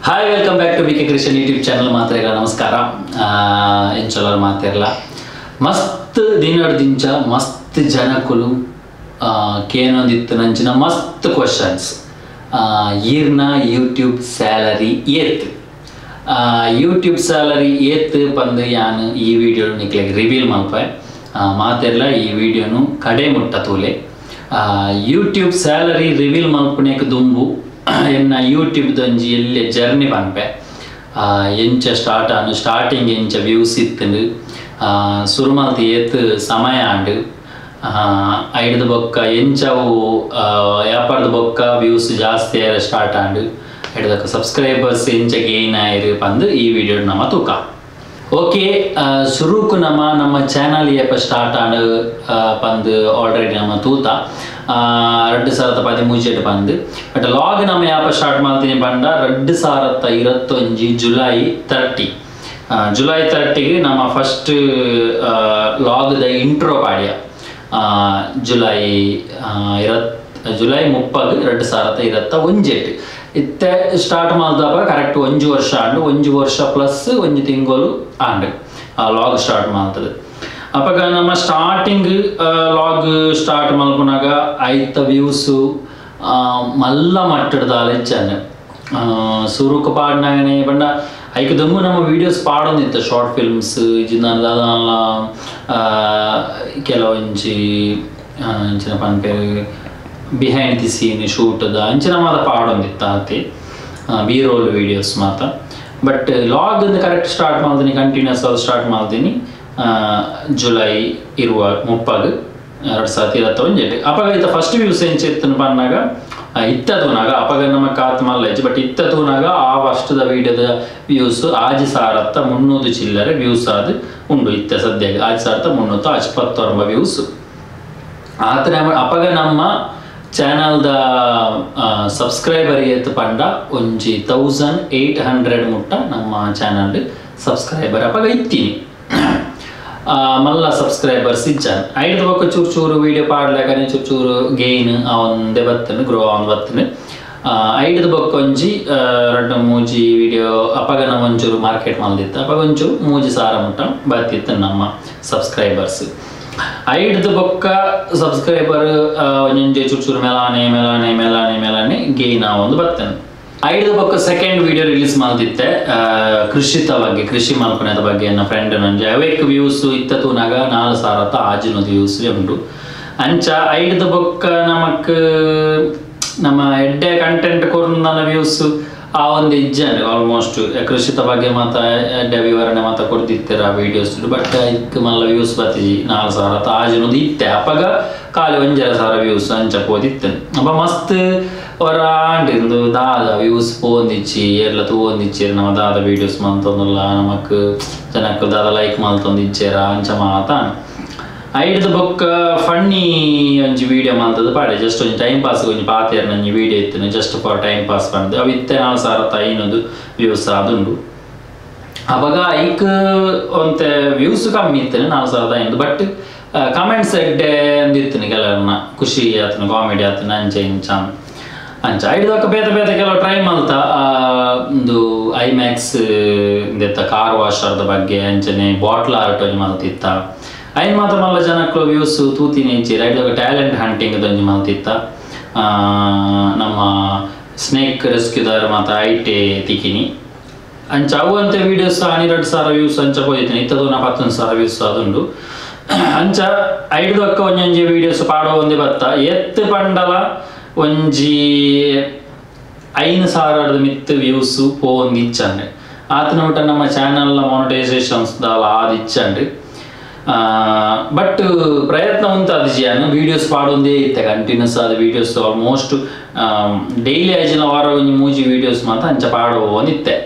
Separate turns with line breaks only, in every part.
Hi, welcome back to BK Krishan YouTube channel. ಮಾತ್ರೆಗಳ ನಮಸ್ಕಾರ. ಎಂಚಲರ್ ಮಾತಿರಲ್ಲ ಮಸ್ತ್ ದಿನದಿಂಚ ಮಸ್ತ್ ಜನಕುಲು ಕೇನೊಂದಿತ್ತು ನಂಚಿನ ಮಸ್ತ್ ಕ್ವಶನ್ಸ್. ಈರ್ನ ಯೂಟ್ಯೂಬ್ ಸ್ಯಾಲರಿ ಏತ್, ಯೂಟ್ಯೂಬ್ ಸ್ಯಾಲರಿ ಏತ್ ಪಂದು ಯಾನು ಈ ವಿಡಿಯೋ ನಿಕ್ಲೆಗ್ ರಿವೀಲ್ ಮಲ್ಪೆ. ಮಾತೆರ್ಲ ಈ ವಿಡಿಯೋನು ಕಡೆ ಮುಟ್ಟ ತೂಲೆ. ಯೂಟ್ಯೂಬ್ ಸ್ಯಾಲರಿ ರಿವೀಲ್ ಮಲ್ಪುನೇಕ್ ದುಂಬು ಎನ್ನ ಯೂಟ್ಯೂಬ್ ದೊಂಜಿ ಎಲ್ಲೆ ಜರ್ನಿ ಪನ್ಪೆ. ಎಂಚ ಸ್ಟಾರ್ಟ್ ಆನು, ಸ್ಟಾರ್ಟಿಂಗ್ ಎಂಚ ವ್ಯೂಸ್ ಇತ್ತುಂಡು, ಸುರುಮಲ್ತಿ ಏತ್ ಸಮಯ ಆಂಡು, ಐಡ್ದ ಬೊಕ್ಕ ಎಂಚವು ಯಾಪಾರ್ದ ಬೊಕ್ಕ ವ್ಯೂಸ್ ಜಾಸ್ತಿ ಆಯ್ರ ಸ್ಟಾರ್ಟ್ ಆಂಡು, ಐಡ್ದಕ್ಕ ಸಬ್ಸ್ಕ್ರೈಬರ್ಸ್ ಎಂಚ ಗೇನ್ ಆಯ್ರು ಪಂದು ಈ ವಿಡಿಯೋ ನಮ್ಮ ತೂಕ. ಓಕೆ, ಸುರುಕು ನಮ್ಮ ನಮ್ಮ ಚಾನಲ್ ಏಪ ಸ್ಟಾರ್ಟ್ ಆಂಡು ಪಂದು ಆಲ್ರೆಡಿ ನಮ್ಮ ತೂತ 2013 ಪಂದು. ಬಟ್ ಲಾಗ್ ನಮ್ಮ ಯಾಪ ಸ್ಟಾರ್ಟ್ ಮಾಡ್ತೀನಿ ಪಂಡ 2021 ಜುಲೈ 30. ಜುಲೈ 30 ನಮ್ಮ ಫಸ್ಟ್ ಲಾಗ್ದ ಇಂಟ್ರೋ ಪಾಡ್ಯ. ಜುಲೈ 30 2021 ಇತ್ತೆ ಸ್ಟಾರ್ಟ್ ಮಾಡಿದಾಗ ಕರೆಕ್ಟ್ 1 ವರ್ಷ ಆಂಡು, 1 ವರ್ಷ ಪ್ಲಸ್ 1 ತಿಂಗಳು ಆಂಡು ಲಾಗ್ ಸ್ಟಾರ್ಟ್ ಮಾಡ್ತದೆ. ಅಪ್ಪಗ ನಮ್ಮ ಸ್ಟಾರ್ಟಿಂಗ್ ಲಾಗ್ ಸ್ಟಾರ್ಟ್ ಮಲ್ಪುನಾಗ ಐತ ವ್ಯೂಸು ಮಲ್ಲ ಮಟ್ಟದ ಹೆಚ್ಚಾನೆ ಸುರುಕು ಪಾಡ್ನಾಗನೆ ಬಂಡ ಐಕ್ ದೊಂಬು ನಮ್ಮ ವೀಡಿಯೋಸ್ ಪಾಡೊಂದಿತ್ತು, ಶಾರ್ಟ್ ಫಿಲ್ಮ್ಸ್ ಜಿಂದಾನ ಕೆಲವೊಂಜಿ ಅಂಚಿನ ಪನ್ಪೇರು ಬಿಹೈಂಡ್ the scene ಶೂಟದ ಅಂಚಿನ ಮಾತ ಪಾಡೊಂದಿತ್ತು ಆತಿ B roll videos ಮಾತ. ಬಟ್ ಲಾಗ್ ಅಂದು ಕರೆಕ್ಟ್ ಸ್ಟಾರ್ಟ್ ಮಾಡ್ತೀನಿ, ಕಂಟಿನ್ಯೂಸ್ ಆಗಿ ಸ್ಟಾರ್ಟ್ ಮಾಡ್ತೀನಿ ಜುಲೈ 30 2021. ಅಪಗ ಇತ್ತ ಫಸ್ಟ್ ವ್ಯೂಸ್ ಎಂಚ ಇತ್ತು ಪನ್ನಾಗ ಇತ್ತ ತೂನಾಗ ಅಪಗ ನಮ್ಮ ಕಾತ್ ಮಲ್ಲ ಹೆಚ್ಚು. ಬಟ್ ಇತ್ತ ತೂನಾಗ ಆ ಫಸ್ಟ್ದ ವೀಡಿಯೋದ ವ್ಯೂಸ್ 6300 ಚಿಲ್ಲರೆ ವ್ಯೂಸ್ ಅದು ಉಂಡು ಇತ್ತ ಸದ್ಯ 6319 ವ್ಯೂಸ್ ಆತನ. ಅಪಗ ನಮ್ಮ ಚಾನಲ್ದ ಸಬ್ಸ್ಕ್ರೈಬರ್ ಏತ್ ಪಂಡ ಒಂಜಿ 1800 ಮುಟ್ಟ ನಮ್ಮ ಚಾನಲ್ ಸಬ್ಸ್ಕ್ರೈಬರ್ ಅಪಗ ಇತ್ತೀನಿ. ಮಲ್ಲ ಸಬ್ಸ್ಕ್ರೈಬರ್ಸ್ ಇಚ್ಚಾನ್ ಐದು ಬೊಕ್ಕ ಚೂರು ಚೂರು ವೀಡಿಯೋ ಪಾಡ್ಲೆಕನೆ ಚೂರು ಚೂರು ಗೇನ್ ಒಂದೇ ಬತ್ತನು ಗ್ರೋ ಆನ್ ಬತ್ತನು. ಐದು ಬೊಕ್ಕ ಒಂಜಿ 2 3 ವೀಡಿಯೋ ಅಪಗ ನಮ್ಮ ಒಂಚೂರು ಮಾರ್ಕೆಟ್ ಮಲ್ದಿತ್ತು. ಅಪಗ ಒಂಚೂರು 3000 ಮುಟ್ಟ ಬತ್ತಿತ್ತು ನಮ್ಮ ಸಬ್ಸ್ಕ್ರೈಬರ್ಸ್. ಐದು ಬೊಕ್ಕ ಸಬ್ಸ್ಕ್ರೈಬರ್ ಒಂಜೊಂಜೆ ಚೂರು ಚೂರು ಮೇಲಾನೆ ಮೇಲಾನೆ ಮೇಲಾನೆ ಮೇಲಾನೆ ಗೇನ್ ಒಂದು ಬರ್ತೇನೆ. ಐದು ಬೊಕ್ಕ second video release ಮಾಡ್ತಿತ್ತೆ ಕೃಷಿತ ಬಗ್ಗೆ, ಕೃಷಿ ಮಲ್ಪನೆದ ಬಗ್ಗೆ ನನ್ನ ಫ್ರೆಂಡ್ ನಂಜೆ. ಅವೇಕ್ ವ್ಯೂಸ್ ಇತ್ತ ತೂನಾಗ 4600 ವ್ಯೂಸ್ ಉಂಡು. ಅಂಚ ಐದು ಬೊಕ್ಕ ನಮಕ್ ನಮ್ಮ ಎಡ್ಡೆ ಕಂಟೆಂಟ್ ಕೊರ್ನ ವ್ಯೂಸ್ ಆ ಒಂದು ಇಜ್ಜಾನೆ ಆಲ್ಮೋಸ್ಟ್ ಕೃಷಿತ ಬಗ್ಗೆ ಮಾತ ಎಡ್ಡೆ ವಿವರಣೆ ಮಾತ ಕೊಡ್ತಿತ್ತರ ವೀಡಿಯೋಸ್. ಬಟ್ ಇಕ್ ಮಲ್ಲ ವ್ಯೂಸ್ ಬತ್ತಿಜಿ 4600 ಇತ್ತೆ. ಅಪಗ ಖಾಲಿ 1500 ವ್ಯೂಸ್ ಅಂಚ ಪೋದಿತ್ತು. ಅಪ್ಪ ಮಸ್ತ್ ಹೊರ ಆಂಡ್ ದಾದ ವ್ಯೂಸ್ ಪೋಂದಿಚ್ಚಿ ಎಲ್ಲ ತೂಂದಿಚ್ಚಿ ನಮ್ಮ ದಾದ ವೀಡಿಯೋಸ್ ಮಂತೊಂದುಲ್ಲ ನಮಕ್ ಜನಕ್ಕೆ ದಾದ ಲೈಕ್ ಮಲ್ತೊಂದಿಚ್ಚೇರ ಅಂಚ ಮಾತ. ಐಡ್ದ ಬೊಕ್ಕ ಫಣ್ಣಿ ಒಂಜಿ ವೀಡಿಯೋ ಮಲ್ತದ ಪಾಡೆ ಜಸ್ಟ್ ಒಂಜಿ ಟೈಮ್ ಪಾಸ್ ಒಂಜಿ ಪಾತೇರ್ ನಂಜಿ ವೀಡಿಯೋ ಇತ್ತು just for time pass ಪಂದು. ಅವು ಇತ್ತೆ 4500 ವ್ಯೂಸ್ ಅದುಂಡು. ಅವಾಗ ಐಕ್ ಒಂತೆ ವ್ಯೂಸ್ ಕಮ್ಮಿ ಇತ್ತು 4500. ಬಟ್ ಕಮೆಂಟ್ಸ್ ಎಡ್ಡೆ ಅಂದಿತ್ತು ಕೆಲವ್ರನ್ನ ಖುಷಿ ಆತನ ಕಾಮಿಡಿ ಆತನ ಅಂಚ ಇಂಚ ಅಂಚ. ಐಡ್ದೊಕ್ಕ ಬೇತೆ ಬೇತೆ ಕೆಲವು ಟ್ರೈ ಮಲ್ತ ಒಂದು ಐಮ್ಯಾಕ್ಸ್ ಇಂದೆತ್ತ ಕಾರ್ ವಾಷರ್ದ ಬಗ್ಗೆ ಅಂಚನೆ ಬಾಟ್ಲ್ ಆರ್ಟ್ ಒಂಜಿ ಮಲ್ತಿತ್ತ. ಐನ್ ಮಾತ್ರ ಮಲ್ಲ ಜನಕ್ಕೂ ವ್ಯೂಸ್ ತೂತಿನಿ ಇಂಚಿ. ಐಡ್ದೊಕ್ಕ ಟ್ಯಾಲೆಂಟ್ ಹಂಟಿಂಗ್ ಒಂಜಿ ಮಲ್ತಿತ್ತ. ನಮ್ಮ ಸ್ನೇಕ್ ರೆಸ್ಕ್ಯೂದಾರ ಮಾತ್ರ ಐಟೆ ತಿಕ್ಕಿನಿ ಅಂಚ. ಅವು ಅಂತ ವೀಡಿಯೋಸ್ 12000 ವ್ಯೂಸ್ ಅಂಚ ಪೋದಿತ್ತೀನಿ. ಇತ್ತದು ನಾ 11000 ವ್ಯೂಸ್ ಅದುಂಡು. ಅಂಚ ಐಡ್ದೊಕ್ಕ ಒಂಜೊಂಜಿ ವೀಡಿಯೋಸ್ ಪಾಡೋ ಒಂದೇ ಬತ್ತ ಎತ್ತು ಪಂಡಲ ಒಂಜಿ 5000 ಮಿತ್ತು ವ್ಯೂಸ್ ಪೋಂದು ಇಚ್ಚಂಡೆ. ಆತನ ಊಟ ನಮ್ಮ ಚಾನಲ್ನ ಮಾನಿಟೈಸೇಷನ್ಸ್ ದಾಲ ಆದ್ ಇಚ್ಚಂಡ್ರಿ. ಬಟ್ ಪ್ರಯತ್ನ ಉಂಟು ಅದು ಜಿಯಾನು ವೀಡಿಯೋಸ್ ಪಾಡೊಂದೇ ಇತ್ತೆ ಕಂಟಿನ್ಯೂಸ್ ಆದ videos almost daily ಐಜಿನ ವಾರ ಒಂಜಿ ಮೂಜಿ ವೀಡಿಯೋಸ್ ಮಾತ್ರ ಅಂಚ ಪಾಡೋ ಒಂದಿತ್ತೆ.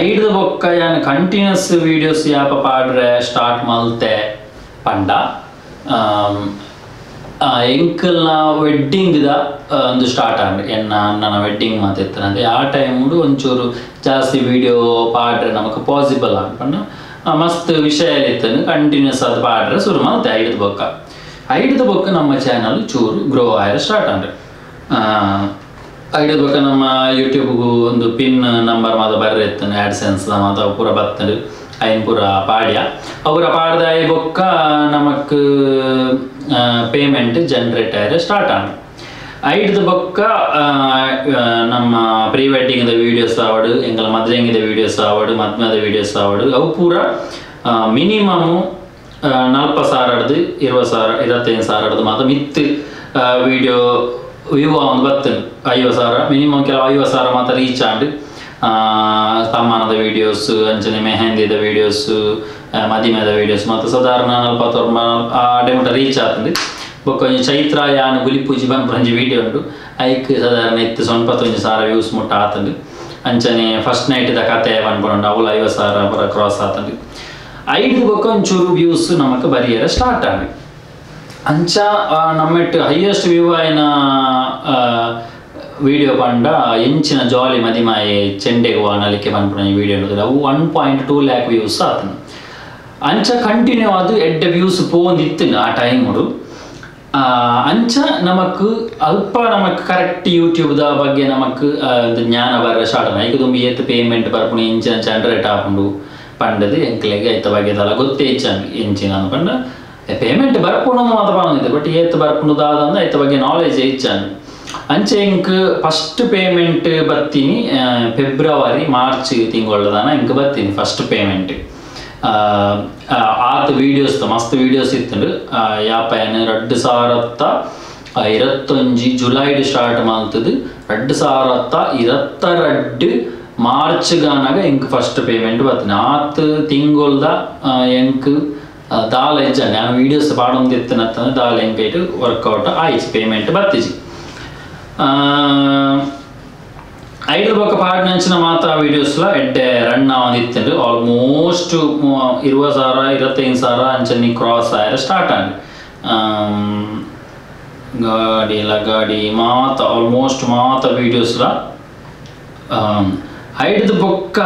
ಐಡ್ದ ಬೊಕ್ಕ ಯಾನ್ ಕಂಟಿನ್ಯೂಸ್ ವೀಡಿಯೋಸ್ ಯಾಪ ಪಾಡ್ರೆ ಸ್ಟಾರ್ಟ್ ಮಲ್ತೆ ಪಂಡ ಎಂಕಲ್ನ ವೆಡ್ಡಿಂಗ್ದ ಒಂದು ಸ್ಟಾರ್ಟ್ ಆಂಡ್ ಎನ್ನ ಅಣ್ಣನ ವೆಡ್ಡಿಂಗ್ ಮಾತಿತ್ತಂದ್ರೆ ಆ ಟೈಮುಡು ಒಂಚೂರು ಜಾಸ್ತಿ ವೀಡಿಯೋ ಪಾಡ್ರೆ ನಮಕ್ ಪಾಸಿಬಲ್ ಆಂಡ್ ಮಸ್ತ್ ವಿಷಯ ಇತ್ತು ಕಂಟಿನ್ಯೂಸ್ ಆದ ಪಾಡ್ರೆ ಶುರು ಮಲ್ತೆ. ಐಡ್ದ ಬೊಕ್ಕ ಐಡ್ದ ಬೊಕ್ಕ ನಮ್ಮ ಚಾನಲ್ ಚೂರು ಗ್ರೋ ಆಯ್ರ ಸ್ಟಾರ್ಟ್ ಆಂಡ್. ಐದು ಬೊಕ್ಕ ನಮ್ಮ ಯೂಟ್ಯೂಬ್ಗೂ ಒಂದು ಪಿನ್ ನಂಬರ್ ಮಾತ ಬರ್ರೆ ಇತ್ತು ಆ್ಯಡ್ಸೆನ್ಸ್ ಮಾತ ಪೂರ ಬತ್ತಂಡು ಐನ್ ಪೂರ ಪಾಡ್ಯ ಅವರ ಪಾಡ್ದ I ಬೊಕ್ಕ ನಮಕ್ ಪೇಮೆಂಟ್ ಜನರೇಟ್ ಆಯ್ರೆ ಸ್ಟಾರ್ಟ್ ಆಂಡ್ ಐಡ್ದು ಬೊಕ್ಕ ನಮ್ಮ ಪ್ರೀ ವೆಡ್ಡಿಂಗ್ದ ವೀಡಿಯೋಸ್ ಆವಡು ಎಂಕಲ ಮದ್ರೆಂಗಿದ ವೀಡಿಯೋಸ್ ಆವಡು ಮದ್ಮೆದ ವೀಡಿಯೋಸ್ ಆವಡು ಅವು ಪೂರ ಮಿನಿಮಮ್ 40,000 20,000 25,000 ಮಾತ್ರ ಮಿತ್ ವೀಡಿಯೋ ವ್ಯೂ ಒಂದು ಬತ್ತಂಡು 50,000 ಮಿನಿಮಮ್ ಕೆಲವು 50,000 ಮಾತ್ರ ರೀಚ್ ಆಂಡ್ ತಮ್ಮನದ ವೀಡಿಯೋಸ್ ಅಂಚನೆ ಮೆಹಂದಿದ ವೀಡಿಯೋಸ್ ಮದಿಮೆದ ವೀಡಿಯೋಸ್ ಮತ್ತು ಸಾಧಾರಣ 49 ಆ ಡೆಮುಟ ರೀಚ್ ಆತಂದು ಬೊಕ್ಕ ಒಂಜಿ ಚೈತ್ರ ಯಾನ್ ಗುಲಿಪೂಜಿ ಪನ್ಪುನ ವೀಡಿಯೋ ಉಂಡು ಐಕ್ ಸಾಧಾರಣ ಇತ್ತು 95,000 ವ್ಯೂಸ್ ಮುಟ್ಟ ಆತಂಡು ಅಂಚನೆ ಫಸ್ಟ್ ನೈಟ್ದ ಕತೆ ಪನ್ಪುನ ಅವುಲ 50,000 ಪೂರ ಕ್ರಾಸ್ ಆತಂಡು ಐದು ಬೊಕ್ಕ ಒಂಚೂರು ವ್ಯೂಸ್ ನಮಕ್ ಬರಿಯರೆ ಸ್ಟಾರ್ಟ್ ಆಂಡ್ ಅಂಚ ನಮ್ಮೆಟ್ ಹೈಯೆಸ್ಟ್ ವ್ಯೂ ಆಯಿನ ವಿಡಿಯೋ ಪಂಡ ಎಂಚಿನ ಜಾಲಿ ಮದಿಮಾಯೆ ಚೆಂಡೆಗು ನಲಿಕೆ ಪನ್ಪುನ ವಿಡಿಯೋ ಅವು 1.2 ಲ್ಯಾಕ್ ವ್ಯೂಸ್ ಆತನು ಅಂಚ ಕಂಟಿನ್ಯೂ ಅದು ಎಡ್ಡೆ ವ್ಯೂಸ್ ಪೋಂದಿತ್ತು ಆ ಟೈಮುಡು ಅಂಚ ನಮಕ್ ಅಲ್ಪ ನಮಕ್ ಕರೆಕ್ಟ್ ಯೂಟ್ಯೂಬ್ದ ಬಗ್ಗೆ ನಮಕ್ ಜ್ಞಾನ ಬರ ಸ್ಟಾರ್ಟ್ ಆಯ್ತು ದುಂಬಿ ಏತ್ ಪೇಮೆಂಟ್ ಬರ್ಪುಣಿ ಎಂಚಿನ ಜನರೇಟ್ ಆಪುಂಡು ಪಂಡದು ಎಂಕ್ಲೆಗ್ ಐತ ಬಗ್ಗೆ ದಾಲ ಗೊತ್ತೇ ಇಚ್ಚಾಂಡ್ ಎಂಚಿನ ಪಂಡ ಪೇಮೆಂಟ್ ಬರ್ಪುಂಡು ಮಾತ್ರ ಪಂಡಿದ್ದೆ ಬಟ್ ಏತ್ ಬರ್ಪುಂಡು ದಾದ ಐತ ಬಗ್ಗೆ ನಾಲೆಜ್ ಇಚ್ಚಾಂಡ್ ಅಂಚೆ ಇಂಕ್ ಫಸ್ಟ್ ಪೇಮೆಂಟ್ ಬತ್ತೀನಿ ಫೆಬ್ರವರಿ ಮಾರ್ಚ್ ತಿಂಗಳದಾನ ಇಂಕ್ ಬತ್ತೀನಿ ಫಸ್ಟ್ ಪೇಮೆಂಟ್ ಆತ ವೀಡಿಯೋಸ್ ಮಸ್ತ್ ವೀಡಿಯೋಸ್ ಇತ್ತಂಡು ಯಾಪಯನ್ 2021 ಜುಲೈಡ್ ಸ್ಟಾರ್ಟ್ ಮಾಡ್ತದ್ದು 2022 ಮಾರ್ಚ್ ಗಾನಾಗ ಇಂಕ್ ಫಸ್ಟ್ ಪೇಮೆಂಟ್ ಬತ್ತೀನಿ ಆತ ತಿಂಗಳ್ದ ಎಂಕ್ ದಾಲ ಇಜ್ಜಾನೆ ನಾನು ವೀಡಿಯೋಸ್ ಪಾಡೊಂದು ಇತ್ತನತ್ತಂದ್ರೆ ದಾಲ ಎಂಕ್ ಇಟ್ಟು ವರ್ಕೌಟ್ ಆಯ್ತು ಪೇಮೆಂಟ್ ಬತ್ತಿಜಿ ಐದು ಬೊಕ್ಕ ಪಾಡ್ನಂಚಿನ ಮಾತ್ರ ವೀಡಿಯೋಸ್ಲ ಎಡ್ಡೆ ರನ್ ಆವೊಂದಿತ್ತುಂಡು ಆಲ್ಮೋಸ್ಟ್ 20,000 25,000 ಅಂಚನೆ ಕ್ರಾಸ್ ಆಯರೆ ಸ್ಟಾರ್ಟ್ ಆಂಡ್ ಗಾಡಿ ಲಗಾಡಿ ಮಾತ ಆಲ್ಮೋಸ್ಟ್ ಮಾತ ವೀಡಿಯೋಸ್ಲ ಐದು ಬೊಕ್ಕ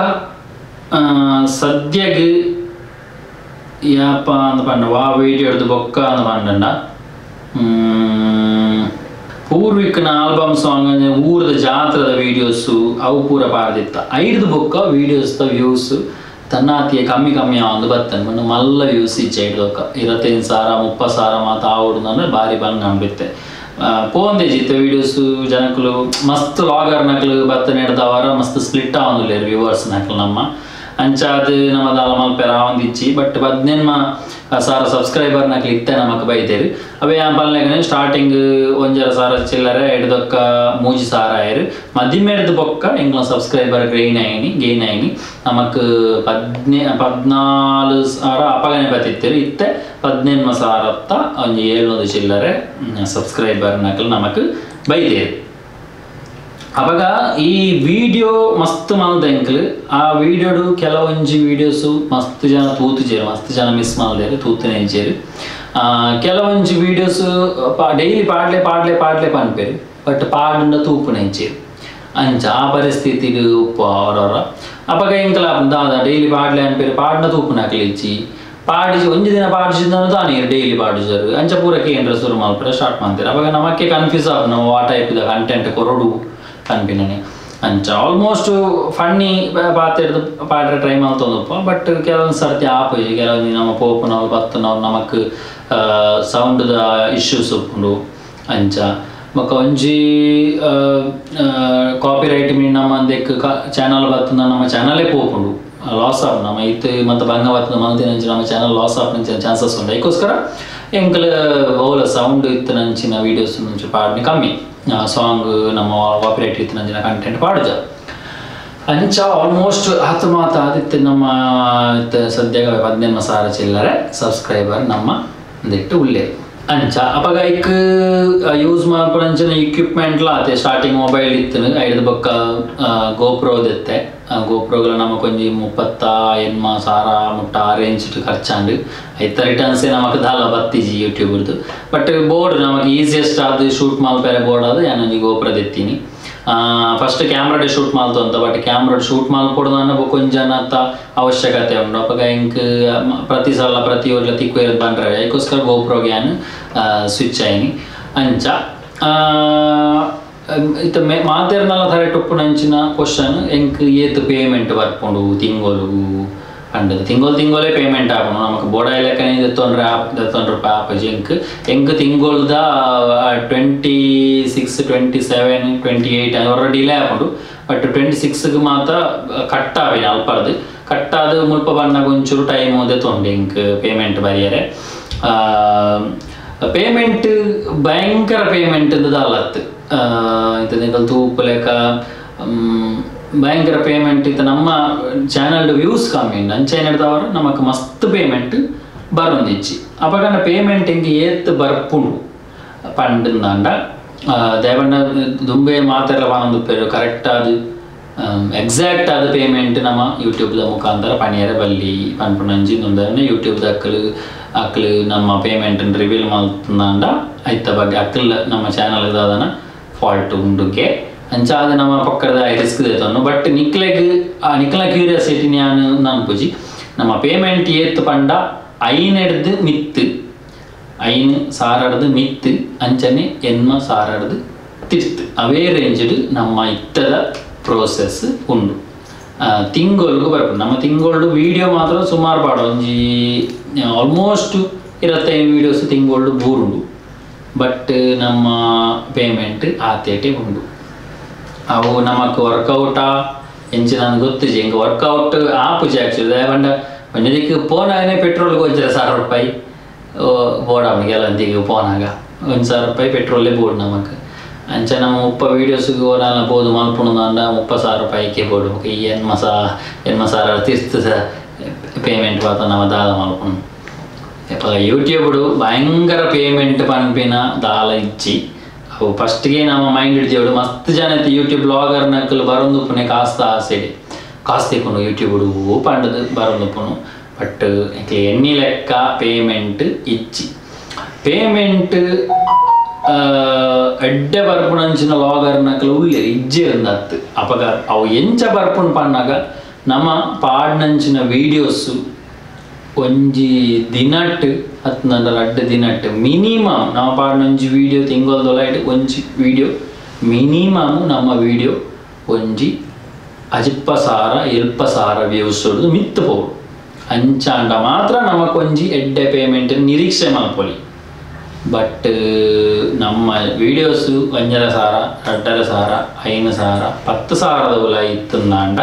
ಸದ್ಯಗ್ ಯಾಪ ಅಂದ್ ಪಂಡ ವಾ ವೀಡಿಯೋ ಹಿಡ್ದು ಬೊಕ್ಕ ಅಂದ್ ಪಂಡಂಡ ಪೂರ್ವಿಕನ ಆಲ್ಬಮ್ ಸಾಂಗ್ ಊರದ ಜಾತ್ರದ ವೀಡಿಯೋಸು ಅವು ಪೂರ ಪಾಡ್ದಿತ್ತ ಐದು ಬೊಕ್ಕ ವೀಡಿಯೋಸ್ ದ ವ್ಯೂಸ್ ತನ್ನಾತಿಯ ಕಮ್ಮಿ ಕಮ್ಮಿ ಆವೊಂದು ಬತ್ತನ್ ಮಣ್ಣು ಮಲ್ಲ ವ್ಯೂಸ್ ಇಜ್ಜಿ ಐದು ಬೊಕ್ಕ 25,000 30,000 ಮಾತ ಆವೊಡು ಅಂದ್ರೆ ಬಾರಿ ಬಂಗ ಅಂಬಿತ್ತೆ ಪೋಂದೇಜಿ ಇತ್ತೆ ವೀಡಿಯೋಸ್ ಜನಕುಲು ಮಸ್ತ್ ಲಾಗರ್ ನಕಲು ಬತ್ತನೆ ಹಿಡ್ದವರ ಮಸ್ತ್ ಸ್ಪ್ಲಿಟ್ ಆವೊಂದುಲ್ಲೆರ್ ವ್ಯೂವರ್ಸ್ ನಕಲು ನಮ್ಮ ಅಂಚಾದ್ ನಮ್ಮ ದಾಲ ಮಲ್ಪೆರ ಆವೊಂದಿಜ್ಜಿ ಬಟ್ 18,000 ಸಬ್ಸ್ಕ್ರೈಬರ್ ನಕಲು ಇತ್ತೆ ನಮಕ್ ಬೈದೇರು ಅವೇ ಪಲ್ಲೆಗನೆ ಸ್ಟಾರ್ಟಿಂಗ್ 1,500 ಚಿಲ್ಲರೆ ಎಡ್ದೊಕ್ಕ 3,000 ಆಯರು ಮದಿಮೆಡ್ದು ಬೊಕ್ಕ ಎಂಗ್ಲ ಸಬ್ಸ್ಕ್ರೈಬರ್ ಗೈನ್ ಆಯಿನಿ ನಮಕ್ 14,000 ಅಪಗನೆ ಬತ್ತಿತ್ತೇರು ಇತ್ತೆ 18,000 ಒಂಜಿ 700 ಚಿಲ್ಲರೆ ಸಬ್ಸ್ಕ್ರೈಬರ್ ನಕಲು ನಮಕ್ ಬೈದೇರು ಅವಾಗ ಈ ವಿಡಿಯೋ ಮಸ್ತ್ ಮಲ್ದ ಎಂಕ್ಲು ಆ ವಿಡಿಯೋಡು ಕೆಲವೊಂಜಿ ವೀಡಿಯೋಸು ಮಸ್ತ್ ಜನ ತೂತುಜೇರು ಮಸ್ತ್ ಜನ ಮಿಸ್ ಮಲ್ದೇರು ತೂತುನೆ ಇಜ್ಜೇರು ಕೆಲವೊಂಜಿ ವೀಡಿಯೋಸ್ ಡೈಲಿ ಪಾಡ್ಲೆ ಪಾಡ್ಲೆ ಪಾಡ್ಲೆ ಪನ್ಪೇರು ಬಟ್ ಪಾಡುಂಡ ತೂಪುನೆ ಇಜ್ಜೇರು ಅಂಚ ಆ ಪರಿಸ್ಥಿತಿಡ್ ಉಪ್ಪು ಅವರವರ ಅಪಗ ಎಂಕ್ಲ ದಾದ ಡೈಲಿ ಪಾಡ್ಲೆ ಅನ್ಪೇರು ಪಾಡ್ನ ತೂಪುನಕ್ಲು ಇಜ್ಜಿ ಪಾಡಿಜಿ ಒಂಜಿ ದಿನ ಪಾಡಿಸಿದನು ತಾನೇ ಡೈಲಿ ಪಾಡಿಜರು ಅಂಚ ಪೂರ ಕೇಂದ್ರ ಶುರು ಮಲ್ಪರೆ ಸ್ಟಾರ್ಟ್ ಮಾಡ್ತಾರೆ ಅವಾಗ ನಮಕ್ಕೆ ಕನ್ಫ್ಯೂಸ್ ಆಪು ನಾವು ಆ ಟೈಪ್ ದ ಕಂಟೆಂಟ್ ಕೊರಡು ಕನ್ಪಿನನೆ ಅಂಚ ಆಲ್ಮೋಸ್ಟ್ ಫನ್ನಿ ಪಾತೆರ್ದು ಪಾಡ್ರೆ ಟ್ರೈ ಮಲ್ತೊಂದುಪ್ಪ ಬಟ್ ಕೆಲವೊಂದು ಸರ್ತಿ ಆಪುಜಿ ಕೆಲವೊಂದು ನಮ್ಮ ಪೋಪುನವ್ಲು ಬತ್ತುನವ್ಲು ನಮಕ್ ಸೌಂಡ್ದ ಇಶ್ಯೂಸ್ ಉಪ್ಪುಂಡು ಅಂಚ ಬೊಕ್ಕ ಒಂಜಿ ಕಾಪಿ ರೈಟ್ ಮೀನ್ ನಮ್ಮ ಅಂದೆಕ್ ಚಾನಲ್ ಬತ್ತುಂಡ ನಮ್ಮ ಚಾನಲೇ ಪೋಪುಂಡು ಲಾಸ್ ಆಪು ನಮ್ಮ ಇತ್ತೆ ಮತ್ತು ಬಂಗ ಬತ್ತುಂಡ ಮಲ್ತಿನಂಚ ನಮ್ಮ ಚಾನಲ್ ಲಾಸ್ ಆಪುನಂಚಿನ ಚಾನ್ಸಸ್ ಉಂಡು ಐಕೋಸ್ಕರ ಎಂಕಲ್ ಓಲ ಸೌಂಡ್ ಇತ್ತನಂಚಿನ ವೀಡಿಯೋಸ್ ಮುಂಚೆ ಪಾಡ್ನೆ ಕಮ್ಮಿ ಸಾಂಗ್ ನಮ್ಮ ಕಾಪಿರೈಟ್ ಇತ್ತನಂಚಿನ ಕಂಟೆಂಟ್ ಪಾಡುಜ ಅಂಚ ಆಲ್ಮೋಸ್ಟ್ ಆತ ಮಾತ ಆದಿತ್ತೆ ನಮ್ಮ ಸದ್ಯಗ 18,000 ಚಿಲ್ಲರೆ ಸಬ್ಸ್ಕ್ರೈಬರ್ ನಮ್ಮ ಒಂದಿಟ್ಟು ಉಲ್ಲೇರು ಅಂಚ ಅಪಗ ಐಕ್ ಯೂಸ್ ಮಲ್ಪುನಂಚಿನ ಎಕ್ವಿಪ್ಮೆಂಟ್ಲ ಆತೆ ಸ್ಟಾರ್ಟಿಂಗ್ ಮೊಬೈಲ್ ಇತ್ತು ಐದು ಬೊಕ್ಕ ಗೋಪ್ರೋ ದೆತ್ತೆ ಗೋಪ್ರೋಗಳ ನಮಕ್ ಒಂಜಿ 38,000 ಮುಟ್ಟ ಆ ರೇಂಜ್ ಖರ್ಚಾಂಡ್ ಐತ ರಿಟರ್ನ್ಸೇ ನಮಕ್ ದಾಲ ಬತ್ತಿಜಿ ಯೂಟ್ಯೂಬ್ದು ಬಟ್ ಬೋರ್ಡ್ ನಮಕ್ ಈಸಿಯೆಸ್ಟ್ ಆದ್ ಶೂಟ್ ಮಲ್ಪೆರೆ ಬೋರ್ಡ್ ಆದ್ ಯಾನ್ ಒಂಜಿ ಗೋಪ್ರೋ ದೆತ್ತೀನಿ ಫಸ್ಟ್ ಕ್ಯಾಮ್ರಾಡೆ ಶೂಟ್ ಮಲ್ತೊಂತ but camera shoot ಮಲ್ಪೊಡು ಬೊಕ್ಕ ಒಂಜಿ ಜನತ ಅವಶ್ಯಕತೆ ಉಂಡು ಅಪಗ ಎಂಕ್ ಪ್ರತಿ ಸಲ ಪ್ರತಿ ಒರ್ಲ ತಿಕ್ಕುವೆರ್ ಪನ್ರೆ ಐಕೋಸ್ಕರ ಗೋಪ್ರೋಗ್ ಯಾನ್ ಸ್ವಿಚ್ ಆಯಿನಿ ಅಂಚ ಇತ್ತ ಮಾತೆರ್ನಲ ಥರ ಟೊಪ್ಪುನಂಚಿನ ಕ್ವಶನ್ ಎಂಕ್ ಏತ್ ಪೇಮೆಂಟ್ ಬರ್ಪುಂಡು ತಿಂಗೊಲು ಪಂಡದು ತಿಂಗೊಲು ತಿಂಗೊಲೇ ಪೇಮೆಂಟ್ ಆಪುಂಡು ನಮಕ್ ಬೋಡ ಲೆಕ್ಕನೆ ದೆತ್ತೊಂಡ್ರೆ ಆಪ್ ದೆತ್ತೊಂಡು ರೂಪಾಯಿ ಆಪುಜಿ ಎಂಕ್ ಎಂಕ್ ತಿಂಗೊಲ್ದ 26 27 28 ಅವರ ಡಿಲೇ ಆಪುಂಡು ಬಟ್ 26 ಮಾತ್ರ ಕಟ್ ಆಪಿನ ಅಲ್ಪರ್ದು ಕಟ್ ಆದ್ ಮುಲ್ಪ ಬನ್ನಗ ಒಂಚೂರು ಟೈಮ್ ದೆತ್ತೊಂಡು ಎಂಕ್ ಪೇಮೆಂಟ್ ಬರಿಯರೆ ಪೇಮೆಂಟ್ ಭಯಂಕರ ಪೇಮೆಂಟ್ ದಾಲತ್ತು ಇತ್ತ ನಿಕಲ್ ತೂಪು ಲೆಕ್ಕ ಭಯಂಕರ ಪೇಮೆಂಟ್ ಇತ್ತ ನಮ್ಮ ಚಾನಲ್ ವ್ಯೂಸ್ ಕಮ್ಮಿ ಉಂಡು ಅಂಚ ಏನಿಡ್ದವರು ನಮಕ್ ಮಸ್ತ್ ಪೇಮೆಂಟ್ ಬರೊಂದಿಜ್ಜಿ ಅಪಗನ ಪೇಮೆಂಟ್ ಇಂಗೆ ಏತ್ ಬರ್ಪುಂಡು ಪಂಡುಂದಾಂಡ ದೇವಣ್ಣ ದುಂಬೆ ಮಾತೆರ್ಲ ಪನೊಂದುಪ್ಪೆರ್ ಕರೆಕ್ಟ್ ಆದ್ ಎಕ್ಸಾಕ್ಟ್ ಆದ ಪೇಮೆಂಟ್ ನಮ್ಮ ಯೂಟ್ಯೂಬ್ the ಮುಖಾಂತರ ಪಣಿಯರೆ ಬಲ್ಲಿ ಪನ್ಪುನಂಚಿ ದುಂಬೆ ಯೂಟ್ಯೂಬ್ ದ ಅಕ್ಲು ಅಕ್ಲು ನಮ್ಮ ಪೇಮೆಂಟ್ ರಿವೀಲ್ ಮಲ್ತುಂದಾಂಡ ಐತ ಬಗ್ಗೆ ಅಕ್ಲ್ ನಮ್ಮ ಚಾನಲ್ ದಾದನ ಫಾಲ್ಟ್ ಉಂಡುಗೆ ಅಂಚಾದ ನಮ್ಮ ಪಕ್ಕದ ರಿಸ್ಕ್ ದೇತೊನ್ನು ಬಟ್ ನಿಕ್ಲೆಗ್ ಆ ನಿಕ್ಲ ಕ್ಯೂರಿಯಾಸಿಟಿ ನಾನು ನನ್ಪುಜಿ ನಮ್ಮ ಪೇಮೆಂಟ್ ಏತ್ ಪಂಡ ಐನೆಡ್ದು ಮಿತ್ತು ಐನು ಸಾರಡ್ದು ಮಿತ್ತು ಅಂಚನೆ ಎನ್ಮ ಸಾರಡ್ದು ತಿರ್ತು ಅವೇ ರೇಂಜ್ಡ್ ನಮ್ಮ ಇತ್ತದ ಪ್ರೋಸೆಸ್ ಉಂಡು ತಿಂಗೊಲ್ಗು ಬರ್ಪುಂಡು ನಮ್ಮ ತಿಂಗೊಲ್ಡು ವೀಡಿಯೋ ಮಾತ್ರ ಸುಮಾರು ಪಾಡ ಒಂಜಿ ಆಲ್ಮೋಸ್ಟ್ 25 ವೀಡಿಯೋಸ್ ತಿಂಗೊಲ್ಡು ಬೂರುಂಡು ಬಟ್ ನಮ್ಮ ಪೇಮೆಂಟ್ ಆತೇಟೆ ಉಂಡು ಅವು ನಮಕ್ ವರ್ಕೌಟಾ ಎಂಚಿ ನನ್ಗೆ ಗೊತ್ತಿಜಿ ಹಿಂಗೆ ವರ್ಕೌಟ್ ಆಪುಜಿ ಆ್ಯಕ್ಚುಲಿ ದಯಪಂಡ ಒಂಜಿ ಪೋನಾಗನೇ ಪೆಟ್ರೋಲ್ಗೆ 1,500 ರೂಪಾಯಿ ಬೋಡ ಕೆಲವೊಂದಿಗೆ ಪೋನಾಗ 1,000 ರೂಪಾಯಿ ಪೆಟ್ರೋಲೇ ಬೋರ್ಡ್ ನಮಕ್ ಅಂಚ ನಮ್ಮ 30 ವೀಡಿಯೋಸ್ಗೆ ಓಡಾನ ಪೋದು ಮಲ್ಪುಣದಂಡ 30,000 ರೂಪಾಯಿಗೆ ಬೋಡು ಈ ಎನ್ಮ ಸಾವಿರ ತೀರ್ಥ ಪೇಮೆಂಟ್ ಪಾತ ನಮ್ಮ ದಾದ ಮಲ್ಪುಣು ಯೂಟ್ಯೂಬ್ ಭಯಂಕರ ಪೇಮೆಂಟ್ ಪನ್ಪಿನ ದಾಲ ಇಜ್ಜಿ ಅವು ಫಸ್ಟ್ಗೆ ನಮ್ಮ ಮೈಂಡ್ ಇಡ್ದೇವಡು ಮಸ್ತ್ ಜನ ಯೂಟ್ಯೂಬ್ ಬ್ಲಾಗರ್ ನಕಲು ಬರೊಂದುಪ್ಪುನೆ ಕಾಸ್ತ ಆಸೆಡೆ ಕಾಸ್ತ ತಿಕ್ಕುಂಡು ಯೂಟ್ಯೂಬ್ ಪಂಡದು ಬರೊಂದುಪ್ಪುನು ಬಟ್ ಎಣ್ಣಿ ಲೆಕ್ಕ ಪೇಮೆಂಟ್ ಇಜ್ಜಿ ಪೇಮೆಂಟ್ ಎಡ್ಡೆ ಬರ್ಪುನಂಚಿನ ಲಾಗರ್ ನಕಲು ಉಲ್ಲೇರು ಇಜ್ಜಿರಂದತ್ತು ಅಪಗ ಅವು ಎಂಚ ಬರ್ಪುನ್ ಪನ್ನಾಗ ನಮ್ಮ ಪಾಡ್ನಂಚಿನ ವೀಡಿಯೋಸು ಒಂಜಿ ದಿನಟ್ ಹತ್ತುನಂಡ ರಡ್ಡ್ ದಿನಟ್ ಮಿನಿಮಮ್ ನಮ್ಮ ಪಾಡ್ನಂಚಿ ವೀಡಿಯೋ ತಿಂಗೊಲ್ದೊಲೈಡ್ ಒಂಜಿ ವೀಡಿಯೋ ಮಿನಿಮಮ್ ನಮ್ಮ ವೀಡಿಯೋ ಒಂಜಿ 50,000 70,000 ವ್ಯೂಸ್ ಮಿತ್ತು ಪೋವು ಅಂಚಾಂಡ ಮಾತ್ರ ನಮಕ್ ಒಂಜಿ ಎಡ್ಡೆ ಪೇಮೆಂಟ್ ನಿರೀಕ್ಷೆ ಮಲ್ಪೊಲಿ ಬಟ್ ನಮ್ಮ ವೀಡಿಯೋಸ್ 1,500 2,500 5,000 10,000 ಉಲ ಇತ್ತುಂದಾಂಡ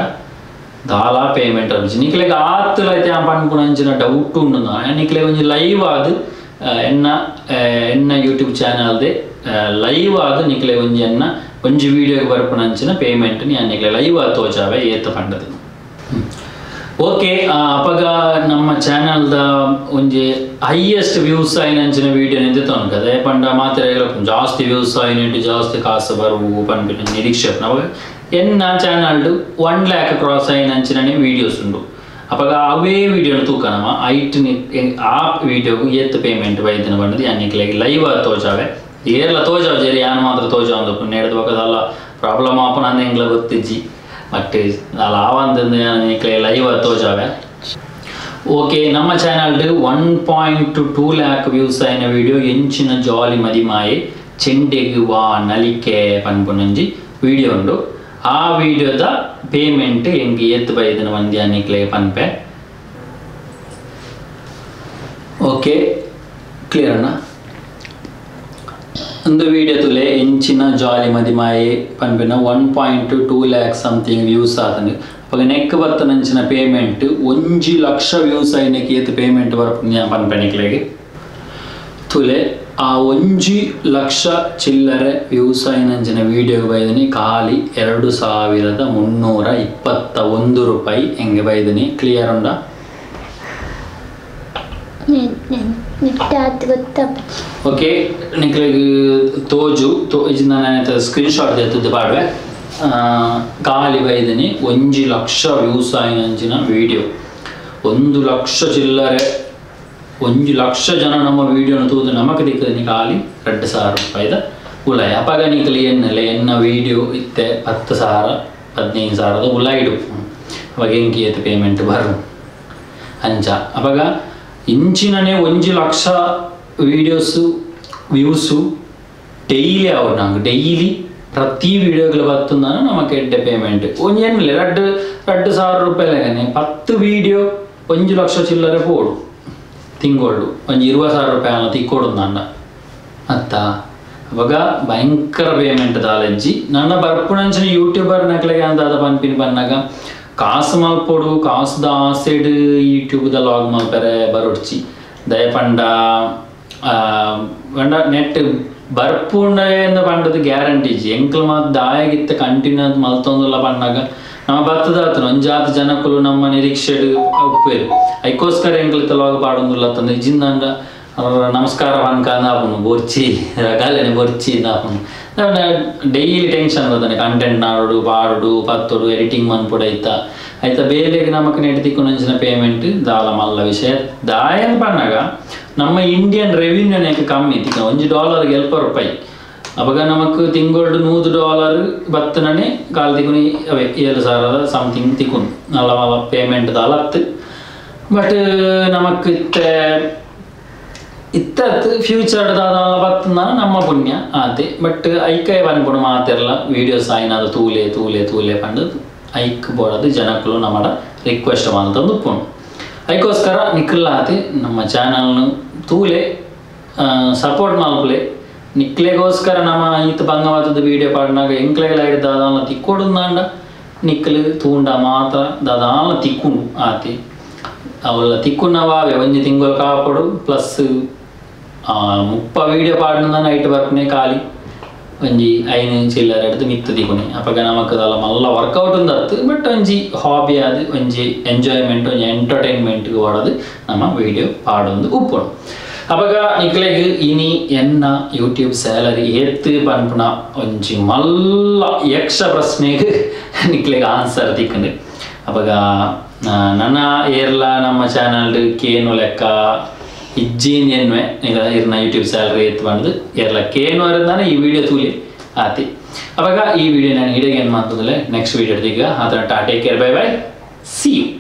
ದಾಲಾ ಪೇಮೆಂಟ್ ಅರ್ಜಿ ನಿಕ್ಲೆಗ್ ಆತ್ತುಲೈತೆ ಆ ಪನ್ಪುನಂಚಿನ ಡೌಟ್ ಉಂಡು ನಿಕ್ಲೆ ಒಂಜಿ ಲೈವ್ ಆದ್ ಎನ್ನ ಎನ್ನ ಯೂಟ್ಯೂಬ್ ಚಾನಲ್ದೆ ಲೈವ್ ಆದ್ ನಿಕ್ಲೆ ಒಂಜಿ ಎನ್ನ ಒಂಜಿ ವೀಡಿಯೋಗೆ ಬರ್ಪುನಂಚಿನ ಪೇಮೆಂಟ್ ಯಾನ್ ನಿಕ್ಲೆ ಲೈವ್ ಆದ್ ತೋಜಾವೆ ಏತ್ ಪಂಡದು ಓಕೆ ಅಪಗ ನಮ್ಮ ಚಾನಲ್ದ ಒಂಜಿ ಹೈಯೆಸ್ಟ್ ವ್ಯೂಸ್ ಆಯಿನಂಚಿನ ವೀಡಿಯೋ ನಿಂತೆ ಅದೇ ಪಂಡ ಮಾತ್ರ ಜಾಸ್ತಿ ವ್ಯೂಸ್ ಆಯಿನಂಟು ಜಾಸ್ತಿ ಕಾಸು ಬರುವು ಪನ್ಪಿನ ನಿರೀಕ್ಷೆ ಅವಾಗ ಎನ್ನ ಚಾನಲ್ಡು 1 ಲ್ಯಾಕ್ ಕ್ರಾಸ್ ಆಯಿನಂಚಿನ ವೀಡಿಯೋಸ್ ಉಂಡು ಅಪಗ ಅವೇ ವೀಡಿಯೋನು ತೂಕ ನಮ್ಮ ಐಟ್ ಆ ವೀಡಿಯೋಗು ಏತ್ ಪೇಮೆಂಟ್ ಬೈದಿನ ಬಂದದ್ದು ಯಾನಿಕ್ಲೆಗ್ ಲೈವ್ ಆದ್ ತೋಜಾವೆ ಏರ್ಲ ತೋಜಾವ ಜೇರಿ ಯಾನ್ ಮಾತ್ರ ತೋಜಾವ ನೇಡದ ಪಕ್ಕದಲ್ಲ ಪ್ರಾಬ್ಲಮ್ ಆಪುನ ಅಂದ್ ಎಂಕ್ಲ ಗೊತ್ತಿಜ್ಜಿ ಬಟ್ ಅಲ್ಲ ಆವಂತಂದು ನಿಕ್ಲೆ ಲೈವ್ ಆದ್ ತೋಜಾವೆ ಓಕೆ ನಮ್ಮ ಚಾನಲ್ಡ್ 1.2 ಲ್ಯಾಕ್ ವ್ಯೂಸ್ ಆಯಿನ ವೀಡಿಯೋ ಎಂಚಿನ ಜಾಲಿ ಮದಿಮಾಯೆ ಚೆಂಡೆಗ್ ವಾ ನಲಿಕೆ ಪನ್ಪುನಂಜಿ ವೀಡಿಯೋ ಉಂಡು ಆ ವಿಡಿಯೋದ ಪೇಮೆಂಟ್ ಎಂಕ್ ಏತ್ ಬೈದಿನ ಒಂದ್ಯಾ ನಿಕ್ಲೆ ಪನ್ಪೆ ಓಕೆ ಕ್ಲಿಯರ್ ಅಣ್ಣ ಒಂದು ವಿಡಿಯೋ ತುಲೆ ಎಂಚಿನ ಜಾಲಿ ಮದಿಮಾಯೆ ಪನ್ಪಿನ 1.2 lac something views ಆತಂಡು ಅವಾಗ ನೆಕ್ ಬರ್ತನಂಚಿನ ಪೇಮೆಂಟ್ 1 ಲಕ್ಷ ವ್ಯೂಸ್ ಆಯಿನಕ್ಕೆ ಏತ್ ಪೇಮೆಂಟ್ ಬರ್ಪುನ ಪನ್ಪೆ ನಿಕ್ಲೆಗ್ ತುಲೆ ಆ 1 ಲಕ್ಷ ಚಿಲ್ಲರೆ ವ್ಯೂಸ್ ಆಯಿನಂಚಿನ ವೀಡಿಯೋ ಬೈದಿನಿ ಖಾಲಿ 2,321 ರೂಪಾಯಿ ಎಂಗೆ ಬೈದಿನಿ ಕ್ಲಿಯರ್ ಉಂಡಾ ಓಕೆ ನಿಕ್ಲೆಗ್ ತೋಜು ನಾನು ಸ್ಕ್ರೀನ್ ಶಾಟ್ ದೆತ್ತುದು ಪಾಡ್ವೆ ಖಾಲಿ ಬೈದಿನಿ 1 ಲಕ್ಷ ವ್ಯೂಸ್ ಆಯಿನಂಚಿನ ವೀಡಿಯೋ 1 ಲಕ್ಷ ಚಿಲ್ಲರೆ 1 ಲಕ್ಷ ಜನ ನಮ್ಮ ವೀಡಿಯೋನ ತೂದು ನಮಕ್ ದಿಕ್ಕದಿನಿ ಖಾಲಿ 2,000 ರೂಪಾಯಿದ ಉಲಾಯಿ ಅಪಗ ನಿಕ್ಲೆ ಎನ್ನಲೆ ಎನ್ನ ವೀಡಿಯೋ ಇತ್ತೆ 10,000 15,000 ಉಲಾಯಿಡು ಅವಾಗ ಎಂಕ್ ಏತ್ ಪೇಮೆಂಟ್ ಬರು ಅಂಚ ಅಪಗ ಇಂಚಿನನೆ 1 ಲಕ್ಷ videos views daily ಆವೊಡು ನಂಕ್ ಡೈಲಿ ಪ್ರತಿ ವಿಡಿಯೋಗಳು ಬತ್ತುಂದಾನ ನಮಕ್ ಎಡ್ಡೆ ಪೇಮೆಂಟ್ ಒಂಜಿ ಎನ್ಲೆ 2,000 ರೂಪಾಯಿ ಲೆಕ್ಕನೆ 10 ವಿಡಿಯೋ 1 ಲಕ್ಷ ಚಿಲ್ಲರೆ ಪೋಡು ತಿಂಗೋಳು ಒಂಜಿ 20,000 ರೂಪಾಯಿ ಅಲ್ಲ ತಿಕ್ಕೊಡುಂದಾಂಡ ಅತ್ತ ಅವಾಗ ಭಯಂಕರ ಪೇಮೆಂಟ್ ದಾಲಜ್ಜಿ ನನ್ನ ಬರ್ಪುನಂಚಿನ ಯೂಟ್ಯೂಬರ್ ನಕ್ಲೆಗೆ ಅಂತಾದ ಪನ್ಪಿನ ಪನ್ನಾಗ ಕಾಸು ಮಲ್ಪೊಡು ಕಾಸುದ ಆಸೆಡ್ ಯೂಟ್ಯೂಬ್ದ ಲಾಗ್ ಮಲ್ಪರೆ ಬರೊಡ್ಚಿ ದಯಪಂಡ ಪಂಡ ನೆಟ್ ಬರ್ಪುಂಡ ಪಂಡದ ಗ್ಯಾರಂಟಿ ಇಜ್ಜಿ ಎಂಕ್ಲು ಮಾತ ದಾಯಗಿತ್ತ ಕಂಟಿನ್ಯೂ ಮಲ್ತೊಂದುಲ್ಲ ಪಣ್ಣಾಗ ನಮ್ಮ ಬತ್ತದಾತನು ಒಂಜಾತ ಜನಕುಲು ನಮ್ಮ ನಿರೀಕ್ಷೆಡ್ ಉಪ್ಪೇರು ಐಕೋಸ್ಕರ ಎಂಕ್ಲಿತ್ತ ಲಾಗ್ ಪಾಡೊಂದುಲ್ಲ ತಂದೆ ಇಜ್ಜಿಂದಂಡ ನಮಸ್ಕಾರ ಪನ್ಕ ಬೊರ್ಚಿ ರಗಾಲೆನೆ ಬೊರ್ಚಿ ನಾಪುನು ಡೈಲಿ ಟೆನ್ಷನ್ ಬರ್ತದೆ ಕಂಟೆಂಟ್ ನಾಡೋಡು ಪಾಡೋಡು ಪತ್ತೋಡು ಎಡಿಟಿಂಗ್ ಮನ್ಪುಡು ಐತ ಐತ ಬೇಲೆಗೆ ನಮಕ್ ನೆಟ್ ತಿಕ್ಕುನಂಚಿನ ಪೇಮೆಂಟ್ ದಾಲ ಮಲ್ಲ ವಿಷಯ ದಾಯನ್ ಪನ್ನಾಗ ನಮ್ಮ ಇಂಡಿಯನ್ ರೆವಿನ್ಯೂ ನೆಕ್ ಕಮ್ಮಿ ತಿಕ್ಕ $1 ಎಲ್ಪ ರೂಪಾಯಿ ಅವಾಗ ನಮಕ್ ತಿಂಗೋಲ್ಡು $100 ಬತ್ತನೇ ಕಾಲ್ ತಿಕ್ಕುನಿ ಅವೇ 7,000 ಸಮಥಿಂಗ್ ತಿಕ್ಕುನು ನಲ್ಲ ಮಲ್ಲ ಪೇಮೆಂಟ್ ದಾಲ ಅತ್ತು ಬಟ್ ನಮಕ್ ಇತ್ತೆ ಇತ್ತತ್ತು ಫ್ಯೂಚರ್ ದಾದಾಲ ಬತ್ತಂದಾನ ನಮ್ಮ ಪುಣ್ಯ ಆತೆ ಬಟ್ ಐಕೈ ಪನ್ಪುಡು ಮಾತೆರ್ಲ ವೀಡಿಯೋಸ್ ಆಯ್ನಾದ ತೂಲೆ ತೂಲೆ ತೂಲೆ ಪಂಡು ಐಕ್ ಬೋಡದು ಜನಕ್ಕಲು ನಮ್ಮಡ ರಿಕ್ವೆಸ್ಟ್ ಮಾಡ್ತಂದು ಉಪ್ಪುಂಡು ಐಕೋಸ್ಕರ ನಿಕ್ಕಲಾತೆ ನಮ್ಮ ಚಾನಲ್ನು ತೂಲೆ ಸಪೋರ್ಟ್ ಮಲ್ಪುಲೆ ನಿಕ್ಲೆಗೋಸ್ಕರ ನಮ್ಮ ಈತ ಭಂಗವಾದದ ವೀಡಿಯೋ ಪಾಡಿನಾಗ ಎಂಕ್ಲೆಗಳ ದಾದಾಲ ತಿಕ್ಕೊಡುಂದಾಂಡ ನಿಕ್ಲು ತೂಂಡ ಮಾತ್ರ ದಾದಾಲ ತಿಕ್ಕು ಆತೆ ಅವಳ ತಿಕ್ಕುನವ ಒಂಜಿ ತಿಂಗಳು ಕಾಪಡು ಪ್ಲಸ್ 30 ವೀಡಿಯೋ ಪಾಡಿನ ನೈಟ್ ಬರ್ಪನೆ ಖಾಲಿ ಒಂಜಿ 5 ಚಿಲ್ಲರೆ ಎಡ್ದು ಮಿತ್ತು ತಿಕ್ಕುನಿ ಅಪಗ ನಮಕ್ ದಾಲ ಮಲ್ಲ ವರ್ಕೌಟ್ ಉಂದತ್ತು ಬಟ್ ಒಂಜಿ ಹಾಬಿ ಆದ್ ಒಂಜಿ ಎಂಜಾಯ್ಮೆಂಟ್ ಒಂಜಿ ಎಂಟರ್ಟೈನ್ಮೆಂಟ್ ವಾಡದು ನಮ್ಮ ವೀಡಿಯೋ ಪಾಡೊಂದು ಉಪ್ಪುಂಡು ಅಪಗ ನಿಕ್ಲೆಗ್ ಇನಿ ಎನ್ನ ಯೂಟ್ಯೂಬ್ ಸ್ಯಾಲರಿ ಏತ್ ಪನ್ಪುನ ಒಂಜಿ ಮಲ್ಲ ಯಕ್ಷ ಪ್ರಶ್ನೆಗ್ ನಿಕ್ಲೆಗ್ ಆನ್ಸರ್ ತಿಕ್ಕುಂಡು ಅಪಗ ನನ್ನ ಏರ್ಲ ನಮ್ಮ ಚಾನಲ್ ಕೇನು ಲೆಕ್ಕ ಇಜ್ಜಿನ್ ಎನ್ನುವೆ ಇರ್ನ ಯೂಟ್ಯೂಬ್ ಸ್ಯಾಲರಿ ಎತ್ತು ಬಂದು ಏರ್ಲ ಕೇನು ಅರಂದಾನೆ ಈ ವಿಡಿಯೋ ತೂಲಿ ಆತಿ ಅವಾಗ ಈ ವಿಡಿಯೋ ನಾನು ಹಿಡಿಗೆ ಏನು ಮಾಡ್ತದಲ್ಲ ನೆಕ್ಸ್ಟ್ ವಿಡಿಯೋ ಈಗ ಆ ಥರ take care bye bye see you.